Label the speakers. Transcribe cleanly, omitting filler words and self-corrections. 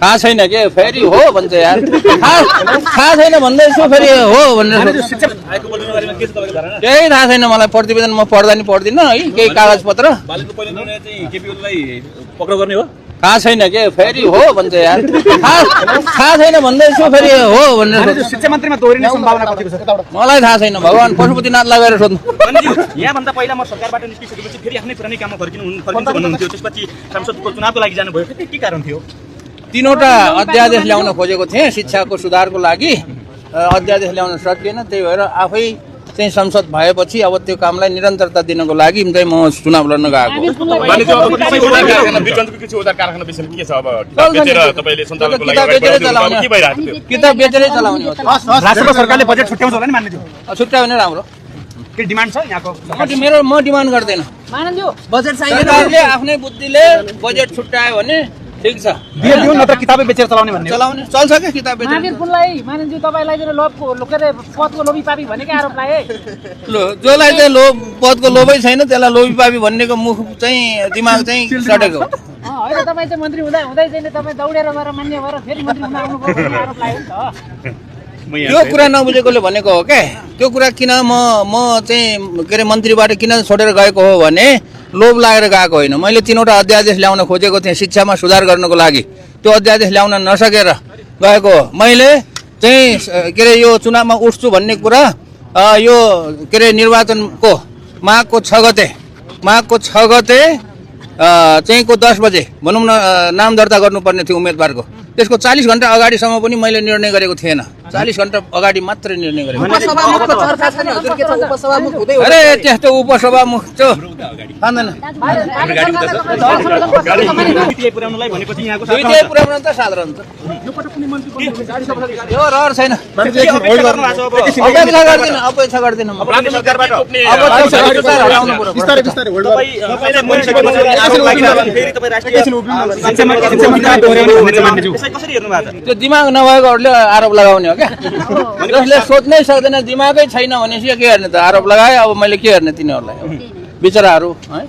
Speaker 1: थाहा छैन के फेरि हो भन्छ यार थाहा छैन भन्दैछु फेरि हो भनेर केही थाहा छैन मलाई प्रतिवेदन म पढ्दा नि पढ्दिनँ है केही कागज पत्र थाहा छैन के फेरि हो भन्छ यार थाहा छैन भन्दैछु फेरि हो भनेर
Speaker 2: शिक्षा मन्त्रीमा दोहोरिने सम्भावना कतिको छ
Speaker 1: मलाई थाहा छैन भगवान पशुपतिनाथलाई गएर सोध्नु
Speaker 2: यहाँभन्दा पहिला म सरकारबाट निस्किसकेपछि फेरि आफ्नै पुरानै काममा फर्किन्छ भन्नुहुन्थ्यो त्यसपछि संसदको चुनावको लागि जानुभयो के कारण थियो
Speaker 1: तीनवटा अध्यादेश ल्याउन खोजेको थिएँ शिक्षाको सुधारको लागि अध्यादेश ल्याउन सकिएन त्यही भएर आफै चाहिँ संसद भएपछि अब त्यो कामलाई निरन्तरता दिनको लागि चाहिँ म चुनाव लड्न गएको किताब बेचेरै चलाउने
Speaker 2: राष्ट्रको सरकारले बजेट छुट्याउँछ होला नि मान्यज्यू
Speaker 1: छुट्यायो भने राम्रो
Speaker 2: के डिमान्ड छ यहाँको
Speaker 1: म डिमान्ड गर्दैन बजेट सरकारले आफ्नै बुद्धिले बजेट छुट्यायो भने ठीक छ
Speaker 2: दियो नत्र किताबै बेचेर चलाउने भन्ने
Speaker 1: चलाउने चल्छ के किताब बेचेर
Speaker 3: मानिन्ज्यू तपाईलाई चाहिँ पदको लोभी पापी भनेकै आरोप लाए
Speaker 1: जसलाई चाहिँ पदको लोभै छैन त्यसलाई लोभी पापी भन्नेको मुख चाहिँ दिमाग चाहिँ सटेको
Speaker 3: होइन तपाईँ चाहिँ मन्त्री हुँदै चाहिँ तपाईँ दौडेर गएर मान्य भएर फेरि मन्त्री हुन आउनुभयो भन्ने आरोप लाग्यो नि त
Speaker 1: त्यो कुरा नबुझेकोले भनेको हो क्या त्यो कुरा किन म चाहिँ के अरे मन्त्रीबाट किन छोडेर गएको हो भने लोभ लागेर गएको होइन मैले तीनवटा अध्यादेश ल्याउन खोजेको थिएँ शिक्षामा सुधार गर्नको लागि त्यो अध्यादेश ल्याउन नसकेर गएको हो मैले चाहिँ के अरे यो चुनावमा उठ्छु भन्ने कुरा यो के अरे निर्वाचनको माघको 6 गते चाहिँ को 10 बजे भनौँ न नाम दर्ता गर्नुपर्ने थियो उम्मेदवारको त्यसको 40 घण्टा अगाडिसम्म पनि मैले निर्णय गरेको थिएन 40 घण्टा अगाडि मात्रै निर्णय गरेको अरे त्यस्तो उपसभामुख त्यो खाँदैन पुर्याउन त साधारण त यो रहर छैन अपेक्षा गर्दिन त्यो दिमाग नभएकोहरूले आरोप लगाउने हो क्या जसले सोच्नै सक्दैन दिमागै छैन भनेपछि के गर्ने त आरोप लगायो अब मैले के गर्ने तिनीहरूलाई बिचराहरू है